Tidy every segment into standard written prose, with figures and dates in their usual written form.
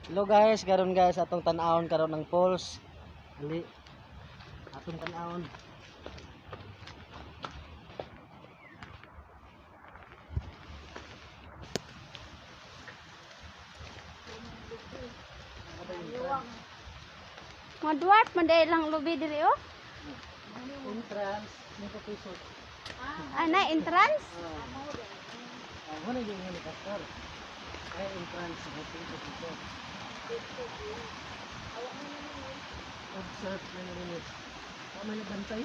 Hello guys, karon guys atong tan-awon karon ang falls. Dali. Atong tan-awon. Mga dwarf man dahil lang lubi diri oh. Entrance, 5 pesos. Ana entrance? Ah, wala yung ni pastor. Ay, entrance 5 pesos. Observe 20 minutes. Tama na bantay.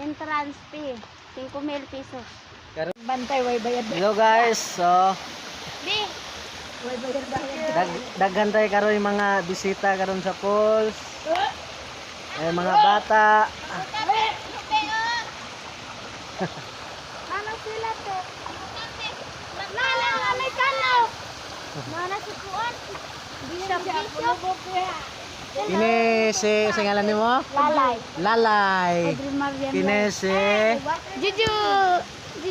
Entrance fee 5,000 pesos. Bantay, way bayad. Hello guys. So, Di, Way bayad bayad. Daghan tayo karon yung mga bisita karon sa falls. Ay, mga bata. Mana sila to? Nala nga kanaw. Mana si Kuan? Bishop, Bishop. Kini si sa ngalan nimo? Lalay. Lalay. Marian. Kini si Juju.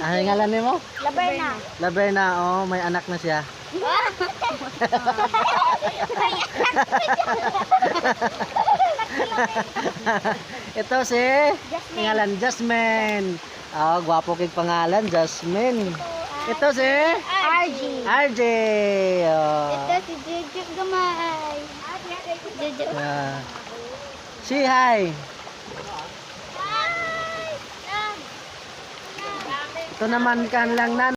Ang ngalan nimo? Labay na. Laberna, oh, may anak na siya. Ito si Jasmine. Ngalan Jasmine. Oh, gwapo kay pangalan Jasmine. Ito si RG. RJ. Oh. Ito si Juju Gamay. Juju. Ah. Say hi. Hi. Ito naman kan lang nan.